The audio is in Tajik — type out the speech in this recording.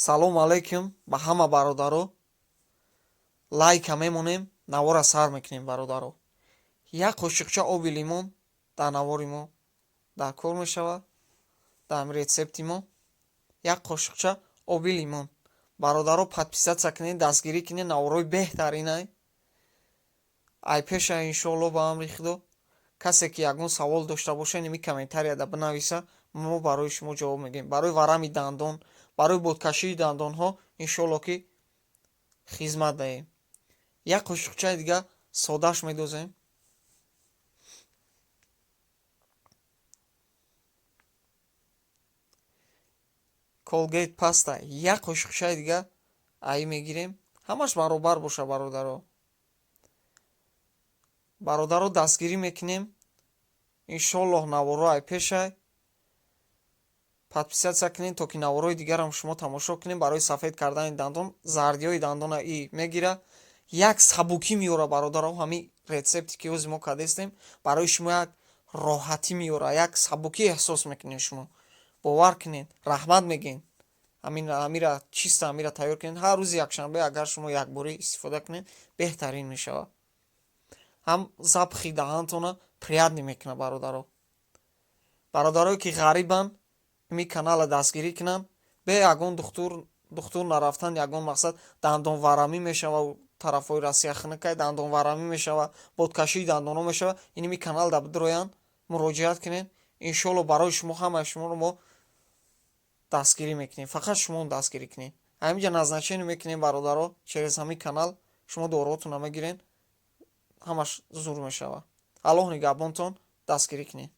Салому алайкум ба ҳама бародаро. Лайка мемонем, навора сар мекунем, бародаро. Як қошиқча оби лимон дар навори мо дар кор мешавад, дар рецепти мо як қошиқча оби лимон. Бародаро, подписаться кунед, дастгирӣ кунед, наворои беҳтаринай ай пеша, иншоалло, ба амри Худо. Касе ки ягон савол дошта боша, инами комментарияда бинависа, мо барои шумо ҷавоб мегӯем. Барои варами дандон, барои бодкашии дандонҳо, иншоалло, ки хизмат даҳем. Як қошиқчаи дига содаш медозем. Колгейт паста як қошиқчаи дига ай мегирем. Ҳамаш баробар боша, бародаро. Бародаро, дастгирӣ мекунем, иншоаллоҳ. Наворо ай пешай, подписаться кунед, то ки наворои дигарам шумо тамошо кунем. Барои сафед кардани дандон, зардиҳои дандона и мегира, як сабукӣ меёра, бародаро. Ҳамин рецепте ки ҳози мо кардестем, барои шумо як роҳатӣ меёра, як сабукӣ эҳсос мекунед шумо. Бовар кунед, раҳмат мегӯед. Ҳамира чиста, ҳамира тайёр кунед. Ҳар рӯзи якшанбе агар шумо якборӣ истифода кунед, беҳтарин мешавад. Ҳам запахи даҳантона приятный мекунад, бародаро. Бародарое ки ғарибанд, ими канала дастгирӣ кунанд. Бе ягон духтур нарафтан, ягон мақсад, дандонварамӣ мешава, тарафҳои Россия хунукай, дандонварамӣ мешава, бодкашии дандонҳо мешава, иними канал да бидроянд, муроҷиат кунед. Иншоалло, барои шумо, ҳамаи шуморо мо дастгирӣ мекунем. Фақат шумо дастгирӣ кунед. Ҳаминҷа назначение мекунем, бародаро. Через ҳамин канал шумо доруҳотонро мегиред, ҳамаш зур мешавад. Аллоҳ нигаҳбонтон, дастгирӣ кунед.